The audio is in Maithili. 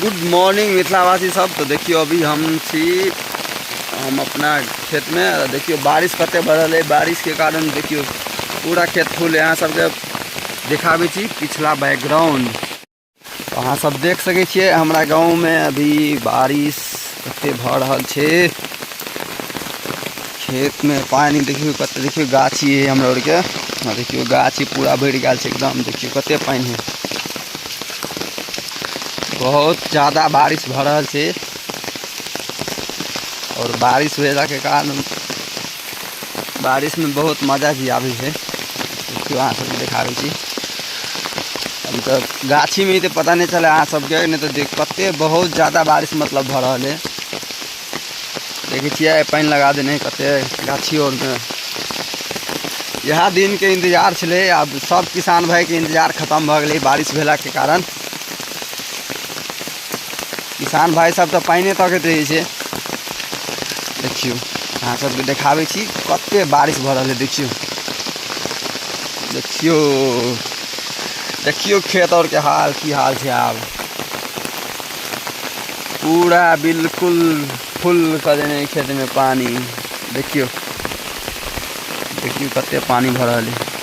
गुड मॉर्निंग मिथिलावासी सब। तो देखियो, अभी हम छी हम अपना खेतमे। देखियो, बारिश कते बढ़ल है। बारिश के कारण देखियो, पूरा खेत फुल है। अहाँ सबके देखाबै छी पिछला बैकग्राउंड। अहाँ सब देख सकै छियै, हमरा गाँवमे अभी बारिश कते भऽ रहल छै। खेतमे पानि देखियौ कते। देखियौ, गाछी है हमरा आरके। देखियौ, गाछी पूरा भरि गेल छै एकदम। देखियौ, कते पानि है। बहुत ज़्यादा बारिश भऽ रहल छै और बारिश भेलाके कारण बारिशमे बहुत मजा भी आबै छै। देखियौ, अहाँ सबके देखाबै छी। अभी तऽ गाछीमे तऽ पता नहि चले अहाँ सबके, नहि तऽ देख कते बहुत ज़्यादा बारिश मतलब भऽ रहल है। देखै छियै, पानि लगा देने कते गाछी आओरमे। इएह दिनके इंतजार छलै। आब सब किसान भाइके इंतजार खतम भऽ गेलै बारिश भेलाके कारण। किसान भाइ सब तऽ पानिए तकैत रहै छै। देखियौ, अहाँ सबके देखाबै छी कते बारिश भऽ रहल है। देखियौ, देखियौ, देखियौ, खेत आओरके हाल की हाल छै। आब पूरा बिल्कुल फुल कऽ देने खेतमे पानि। देखियौ, देखियौ, कते पानि भऽ रहल है।